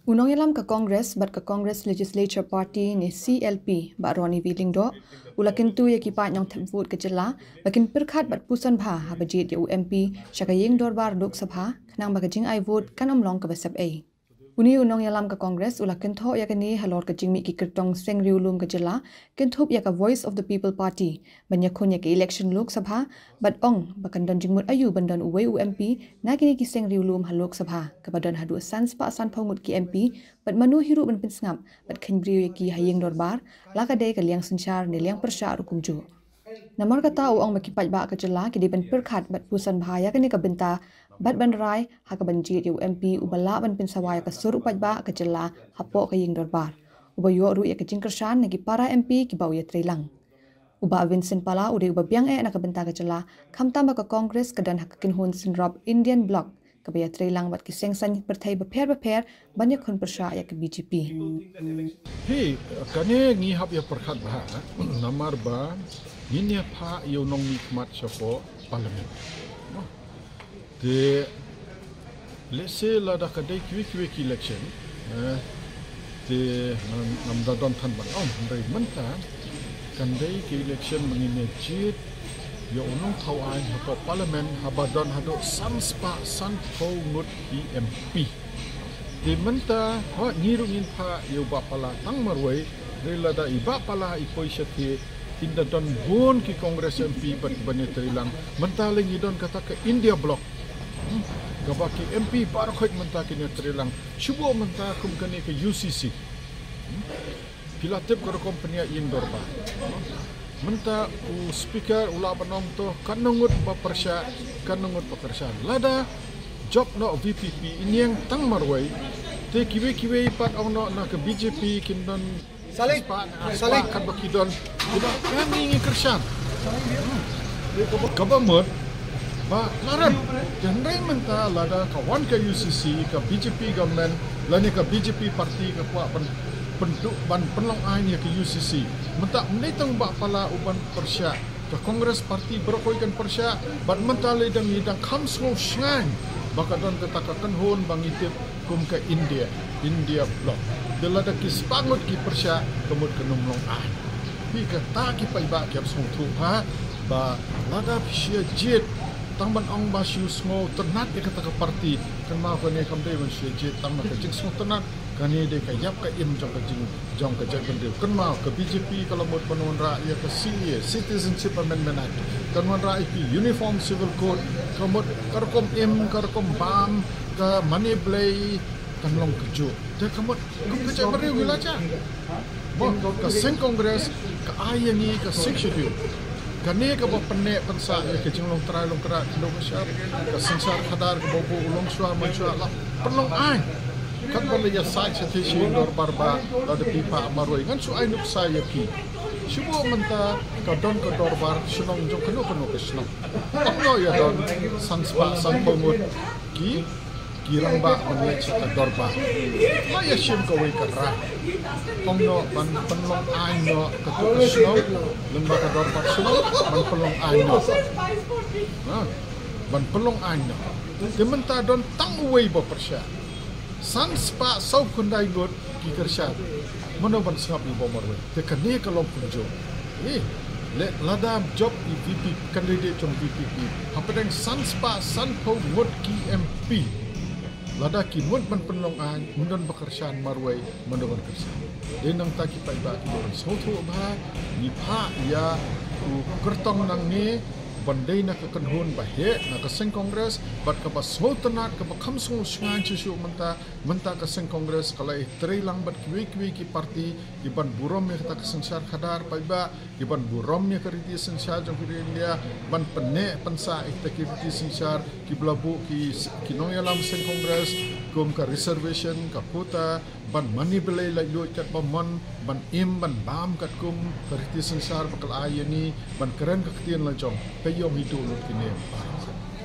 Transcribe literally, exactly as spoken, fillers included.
U nongïalam ka Congress bad ka Congress Legislature Party ne C L P, Bah Ronnie V Lyngdoh, u la kyntu ïa ki paid nongthep vote ka jylla ba kin pyrkhat bad puson bha haba jied ïa u M P sha ka ïing dorbar Lok Sabha, khnang ba ka jingai vote kan ym long kaba sep ei. Une u nongïalam ka Congress u la kynthoh ïa kane halor ka jingmih ki kyrtong seng riewlum ka jylla, kynthup ïa ka Voice of the People Party ban ïakhun ïa ka election Lok Sabha, bad ong ba kan don jingmut aïu ban don uwei u M P na kine ki seng riewlum ha Lok Sabha, kaba don haduh san spah san phew ngut ki M P, bad mano hi ruh ban pynsngap bad kheiñ briew ïa ki ha ïing dorbar, la ka dei ka liang synshar ne liang pyrshah ruh kumjuh. Namar kata u ong ba ki paidbah ka jylla ki dei ban pyrkhat bad puson bha ïa kane ka bynta, bad ban rai ha kaban jied ïa u M P uba lah ban pynsawa ïa ka sur u paidbah ka jylla hapoh ka ïing dorbar, uba ïoh ruh ïa ka jingkyrshan na ki para M P kiba u ïatreilang. U Bah Vincent Pala u dei uba biang eh na ka bynta ka jylla, khamtam ba ka Congress ka don ha ka kynhun synrop Indian Bloc, kaba ïatreilang bad ki seng saiñ pyrthei bapher bapher ban ïakhun pyrshah ïa ka B J P. Hi, kane ngi hap ïa pyrkhat bha, namar ba ngin ïa phah ïa u nongmihkhmat shapoh Parliament. Te, let's say lada ka dei kiwei kiwei ki election, eh, te ngam, ngam da don than ban ong, hynrei mynta kan dei ki election ba ngin ïa jied ïa u nongthaw aiñ hapoh Parliament haba don haduh san spah san phew ngut ki M P. Te mynta, hooid, ngi ruh ngin phah ïa u Bah Pala tang marwei, hynrei lada i Bah Pala i poi shatei, kin da don bun ki Congress M P bad ban ïatreilang. Mynta lei ngi don kata ka India Bloc, hmm, kaba ki M P baroh khoit mynta kin ïatreilang. Shu buh mynta kum kane ka U C C. Hmm. Phi la tip ka rukom pynïaid ïing dorbar. Mynta u Speaker u lah ban ong to, katno ngut ba pyrshah, katno ngut ba kyrshan. Lada jop noh VPP, i niang tang marwei, te kiwei kiwei pat ong noh na ka BJP kin don Salik. Spah, Salik. Spah kat ba ki don. Ki don, kan ngi ngi kyrshan. Kaba mut ba la rem. Hynrei mynta lada ka wan ka UCC, ka BJP government, lane ka BJP party ka kwah ban pynduh, ban pynlong aiñ ïa ka UCC. Mynta ym dei tang Bah Pala u ban pyrshah, ka Congress party baroh kawei kan pyrshah, bad mynta lei dang ngi dang kham sngew shngaiñ ba ka don kata ka kynhun ba ngi tip kum ka India, India Bloc. Te lada ki spah ngut ki pyrshah, ka mut kan ym long aiñ. Phi, kata ki paidbah ki hap sngewthuh bha, ba lada phi shu ïa jied tang ban ong ba shu sngewtynnat ïa kata ka party, kynmaw kane kam dei ban shu ïa jied tang na ka jingsngewtynnat, kane dei ka ïap ka im jong ka jing, jong ka jaitbynriew. Kynmaw, ka BJP ka la mut ban wanrah ïa ka CAA, Citizenship Amendment Act, kan wanrah ïa ki Uniform Civil Code, ka mut ka rukom im, ka rukom bam, ka mane blei, kan long kajuh. Te ka mut kum ka jaitbynriew ngi la jah. Mo, ka seng Congress ka ai ïa ngi ka Sixth Schedule. Kane kaba pynneh pynsah ïa ka jinglong trai long kynrad khyndew bashar, ka synshar khadar kaba buh u longshuwa manshuwa, la pynlong aiñ. Katba la ïasaid shatei sha ïing dorbar ba lada phi phah marwei, ngan shu ai nuksa ïa phi. Shu buh mynta ka don ka dorbar shnong jong kano kano ka shnong. Ym noh ïa don san spah san phew ngut ki, ki rangbah ban leit sha ka dorbar. La ïashim kawei ka rai. Ym noh ban pynlong aiñ noh kato ka shnong, lyngba ka dorbar shnong, ban pynlong aiñ noh. Ha, ban pynlong aiñ noh. Te mynta don tang uwei ba pyrshah. San spah saw khyndai ngut ki kyrshan. Mano ban sngap ïa u ba marwei? Te kane ka long kumjuh. Eh, leh, lada jop i VPP, candidate jong VPP, hapdeng san spah san phew ngut ki MP, lada ki mut ban pynlong aiñ, ym don ba kyrshan marwei, mano ban kyrshan? Dei nangta ki paidbah ki dei ban sngewthuh bha. Ngi phah ïa u kyrtong nangne ban dei na ka kynhun ba heh na ka seng Congress, bad kaba sngewtynnat, kaba kham sngew shngaiñ shuh shuh mynta. Mynta ka seng Congress ka la ïatrei lang bad kiwei kiwei ki party, ki ban burom ïa kata ka synshar khadar paidbah, ki ban burom ïa ka riti synshar jong ka ri India, ban pynneh pynsah ïa kita ki riti synshar kiba la buh ki, ki nongïalam seng Congress, kum ka reservation, ka quota, ban mane blei laitluid katba mon, ban im ban bam katkum ka riti synshar ba ka la ai ïa ngi, ban kren ka ktien la jong. Peit ïa u, hi duh lut kine baroh.